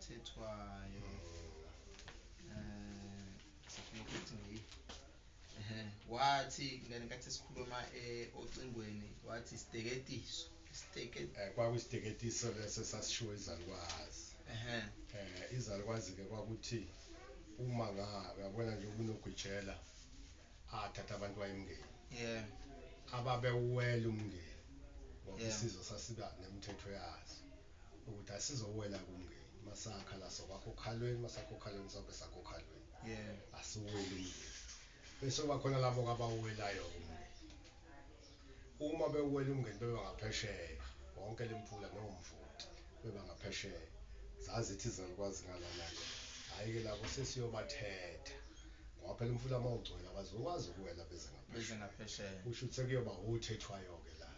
KwaThethwayo. Sifuna ukuthi ngi wathi ngenkathi sikhuluma ocingweni wathi isiteketiso. Kwakusiteketiso leso sasishiwo izalukwazi. Izalukwazi ke kwakuthi uma uyabona nje ubunogwijela athatha abantu wayemngeni. Yeah. Ababewela umngeni ngoba isizwe sasiba nemithetho yaso ukuthi asizowela kumngeni masakha la sokwakho okhalweni, masakho okhalweni sobe sakho okhalweni. Yeah. Asiweli umngeni. Bese kuba khona labo abawelayo umngeni. Uma bewela umngeni beba ngaphesheya, wonke lemfula nomvoti beba ngaphesheya. Zazithi izalukwazi ngalana-ke, hhayi-ke labo sesiyobathetha. Ngoba phela umfula uma ugcwele abazokwazi ukuwela beze ngaphesheya. Kusho ukuthi sekuyoba uthethwayo-ke la.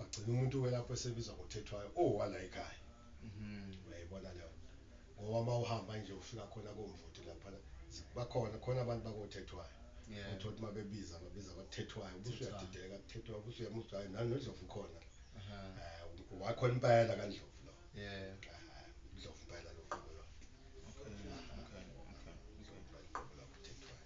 Agcina umuntu-ke lapho esebizwa ngothethwayo, owala ekhaya. Uyayibona leyo nto. Ngoba uma uhamba nje ufika khona komvoti laphana, bakhona khona abantu bakothethwayo. Uthola ukuthi uma bebiza babiza abathethwayo, ubuse uyadideka kuthethwayo, ubuse uyamuzwa hayi nani noNdlovu khona. Wakhona impela kaNdlovu lo. Ndlovu impela lo qobo lo. Okay. Ndlovu impela qobo lo kuthethwayo.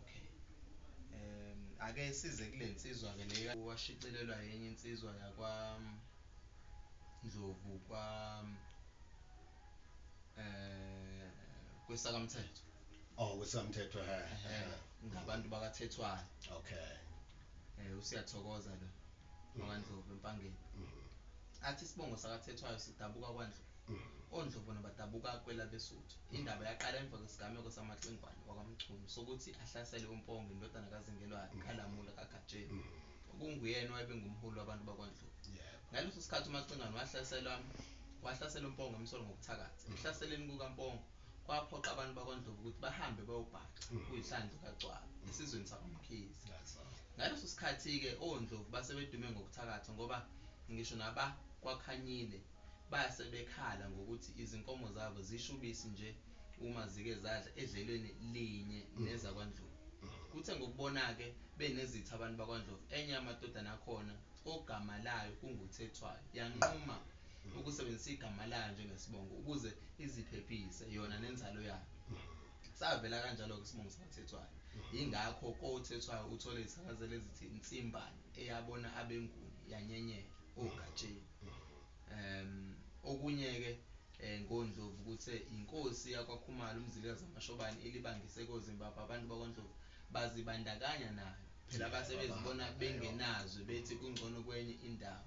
Okay. Ake size kule nsizwa ke le washicilelwa yenye insizwa yakwa Ndlovu kwa kwesakamthetho. Oh, kwesakamthetho Ngabantu bakaThethwayo. Okay. Usiyathokoza lo wakaNdlovu eMpangeni. Athi isibongo sakaThethwayo sidabuka kwaNdlovu. ONdlovu nabadabuka kwelabeSuthu. Indaba yaqala emva kwesigameko samaCingwane wakwaMchunu sokuthi ahlasele uMpongo indodana kaZingelwayo kaLamula kaGatsheni. Okunguyena owayebengumholi wabantu bakwaNdlovu. Ngaleso sikhathi uMacingwane wahlasela uMpongo emsola ngokuthakatha. Ekuhlaseleni kukaMpongo kwaphoqa abantu bakwaNdlovu ukuthi bahambe bayobhaca kuyihlandlo kaCwaba esizweni sakwaMkhize. Ngaleso sikhathi-ke oNdlovu base bedume ngokuthakatha ngoba ngisho nabakwaKhanyile base bekhala ngokuthi izinkomo zabo zishubisi nje uma zike zadla edlelweni linye nezakwaNdlovu. Kuthe ngokubona-ke benezitha abantu bakwaNdlovu, enye yamadodana akhona ogama layo kunguThethwayo yanquma ukusebenzisa igama layo njengesibongo ukuze iziphephise yona nenzalo yayo. Savela kanjalo-ke isibongo sakaThethwayo. Yingakho koThethwayo uthole izithakazelo ezithi Nsimbane eyabona abeNguni yanyenyela oGatsheni. Okunye-ke ngoNdlovu kuthe inkosi yakwaKhumalo uMzilikazi kaMashobane ilibangise koZimbabwe abantu bakwaNdlovu bazibandakanya nayo. Phela basebezibona bengenazwe bethi kungcono kwenye indawo.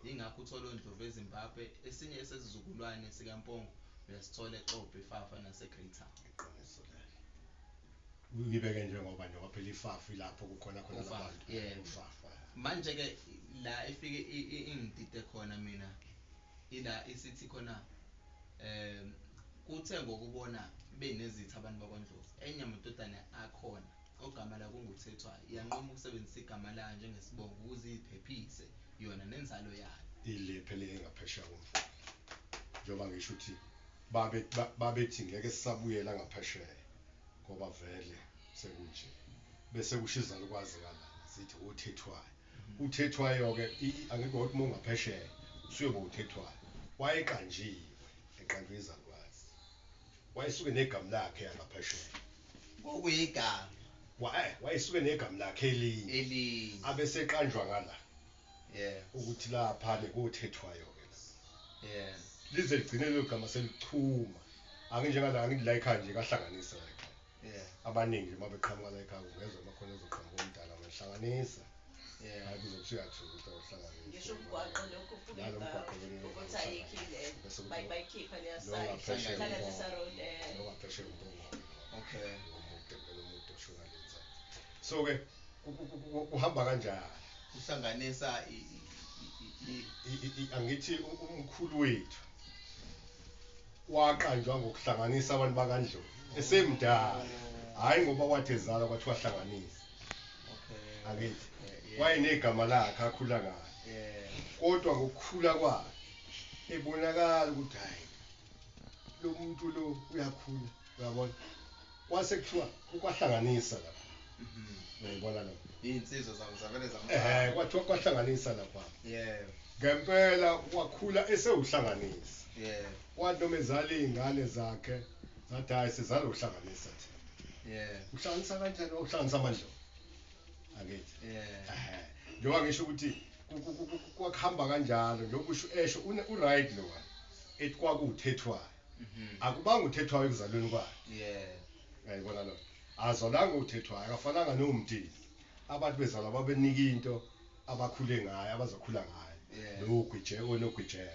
Yingakho uthola oNdlovu eZimbabwe esinye sesizukulwane sikaMpongo uyasithola eXobho eFafa naseGreytown. Iqiniso lelo. Uyibeke njengoba nje phela iFafa ilapho kukhona khona labantu. Ufafa. Manje ke la ifike ingidide khona mina ila isithi khona kuthe ngokubona benezitha abantu bakwaNdlovu enye amadodana akhona ogama la kunguThethwayo yanquma ukusebenzisa igama layo njengesibongo ukuze iziphephise yona nenzalo yayo. Ile phela engaphesheya komfula. Njengoba ngisho ukuthi babethi ngeke sisabuyela ngaphesheya ngoba vele sekunje. Bese kusho izalukwazi kalana sithi uThethwayo. uThethwayo ke angeke ukuthi uma ungaphesheya usuyoba uThethwayo. Wayeqanjiwe eqanjwe izalukwazi. Wayesuke negama lakhe yangaphesheya. Kokuyigama. Wayesuke negama lakhe elinye. Abeseqanjwa ngala. Yeah. Ukuthi lapha nekuthethwayo ke la. Yeah. Lize ligcine lelo gama selichuma. Anginjengala angithi la ekhaya nje kahlanganisa la ekhaya. Yeah. Abaningi nje mabeqhamuka la ekhaya ungezwa makhona ezoqhamuka omdala behlanganisa. Yeah. Hayi kuzokuthi uyathuka ukuthi awuhlanganise. Ngisho umgwaqo lokhu ufike ukuthi ayikho ile bayikhipha leya side. Hlanganisa road. Nongaphesheya uMpongo. Okay. Umuntu umuntu oshona lenza. So ke kuhamba kanjani? Uhlanganisa angithi umkhulu wethu waqanjwa ngokuhlanganisa abantu bakaNdlovu esemdala, hayi ngoba wathi ezalwa kwathiwa hlanganisa. Okay. Angithi wayenegama lakhe akhula ngalo. Kodwa ngokukhula kwakhe ebonakala ukuthi hayi lo muntu lo uyakhula, uyabona. Kwase kuthiwa ukwahlanganisa lapha. Uyayibona lo. Iy'nsizwa zabo zavele zamqamba. Kwathiwa kwahlanganisa lapha. Yebo. Ngempela wakhula esewuhlanganisa. Yebo. Kwathi noma ezala iy'ngane zakhe zathi hhayi sizala uhlanganisa thina. Yebo. Uhlanganisa kanjani? Uhlanganisa amaNdlovu. Angithi. Yebo. Njengoba ngisho ukuthi kwakuhamba kanjalo njengoba usho esho u-right lo one ethi kwakuwuthethwayo. Akubanga uthethwayo ekuzalweni kwakhe. Yebo. Uyayibona lo. Azalanga uthethwayo, akafananga nomdini. Abantu bezalwa babenika into abakhule ngayo, abazokhula ngayo. Nogwijeko nogwijela.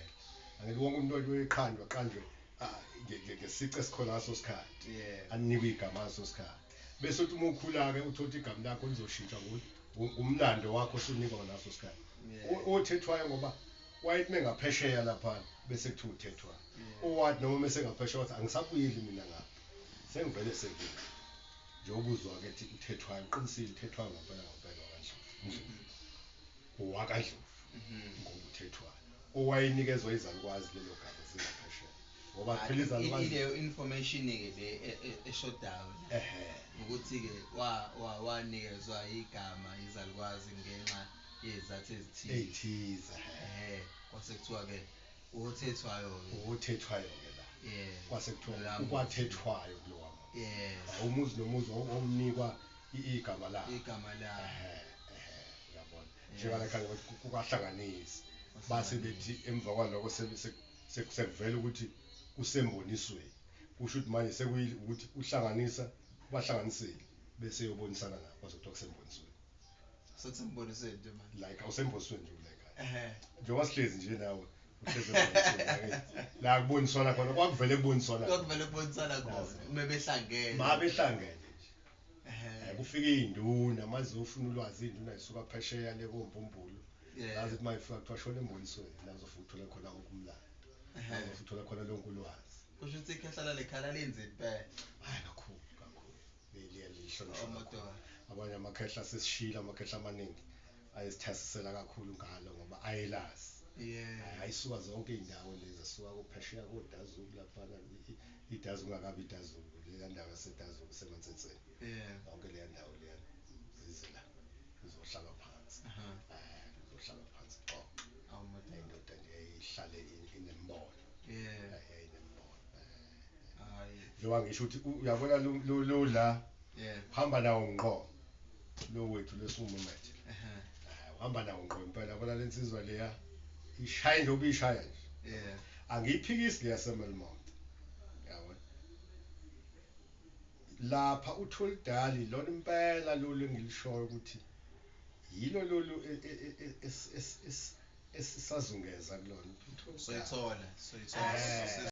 Angithi wonke umuntu oyeqhandwa qanjwe ngesici esikhona ngaso sikhathi. Anikwe igama ngaso sikhathi. Bese uthi uma ukhula-ke uthole igama lakho lizoshintsha ngumlando wakho osunikwa ngaso sikhathi. Othethwayo ngoba wayethi mengaphesheya lapha bese kuthiwa uthethwayo. Owathi noma mesengaphesheya wathi angisabuyeli mina ngapha. Sengivele sengile. Njengoba uzwa-ke ethi uthethwayo, uqinisile uthethwayo ngempela ngempela wakaNdlovu. OwakaNdlovu ngoba uthethwayo. Owayenikezwa izalukwazi lelo gama zingaphesheya. Ngoba phela izalukwazi ileyo information-ke le eshodayo. Ukuthi-ke wanikezwa igama izalukwazi ngenxa yezizathu ezithile. Ey'thize. Kwase kuthiwa-ke uthethwayo-ke. Uthethwayo-ke la. Yebo. Kwase kuthiwa ukwathethwayo kulowa muzi. Yebo. Umuzi nomuzi wawunikwa igama lakhe. Igama lakhe. Uyabona. Njengalakha kwahlanganisa. Base bethi emva kwaloko sekuvela ukuthi kusembonisweni. Kusho ukuthi manje sekuyile ukuthi uhlanganisa bahlanganisile bese yobonisana nabo kwase kuthiwa kusembonisweni. Sekusembonisweni nje manje. Like awusembonisweni nje like. Njengoba sihlezi nje nawe uhlezi embonisweni. La kuboniswana khona kwakuvele kuboniswana. Kwakuvele kubonisana khona uma behlangene. Ma behlangene nje. Kufika iy'nduna mazofuna ulwazi iy'nduna zisuka phesheya le kombumbulu. Lazi ukuthi mayifika kuthiwa shona embonisweni la uzofika uthole khona wonke umlando. La uzofika uthole khona lonke ulwazi. Kusho ukuthi ikhehla lalekhala lenze impela. Hayi kakhulu kakhulu. Lelihlonishwa kakhulu. Abanye amakhehla sesishilo amakhehla amaningi ayesithasisela kakhulu ngalo ngoba ayelazi. Ayisuka zonke iy'ndawo lezi asuka kuphesheya koDazulu laphana iDazulu kungakabi iDazulu leya ndawo yaseDazulu seMansenseni. Yonke leya ndawo leya zize la izohlala phansi. Izohlala phansi xoxe. Indoda nje ihlale inembono. Yayinembono. Njengoba ngisho ukuthi uyabona lo la hamba nawo ngqo lo wethu lesumumethe. Uhamba nawo ngqo impela yabona lensizwa leya ishaya nje obishaya nje. Angiyiphikisi leya seMelmont. Yabona. Lapha uTholidali lona impela lolu engilishoyo ukuthi yilo lolu esisazungeza kulona. Soyithola, soyithola.